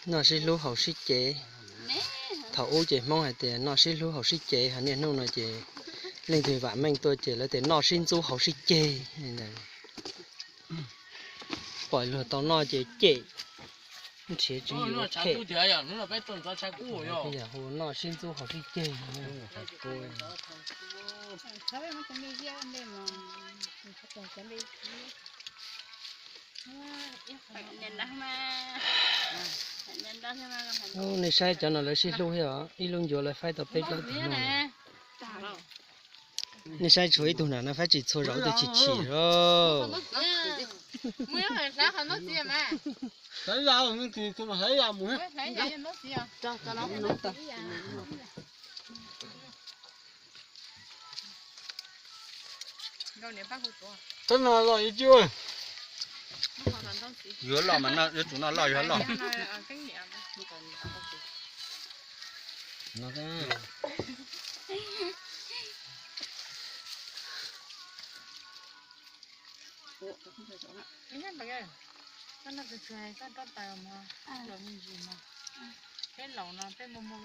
Noj sib hlub haus sib cev. Thaum ub ces Hmoob hais tias noj sib hlub haus sib cev, ho niaj hnub no ces leej twg vam meej tuaj ces lawv tias noj sib ntxub haus sib ceg. Pom luag tau noj ces cem, nrhiav tswv yim ua phem. Yam hu noj sib ntxub haus sib ceg. Nej saib cov no lawv sib hlub thiab os, ib lub ncuav lawv faib tau peb plaub tug no. Nej saib tshuav ib tug nram no faib tsis txhua zaus, ib tug chim chim os. Tab no los ib cuj. Yuav loj mas yuav tsum noj loj yuav loj. Peb laus no peb muaj muaj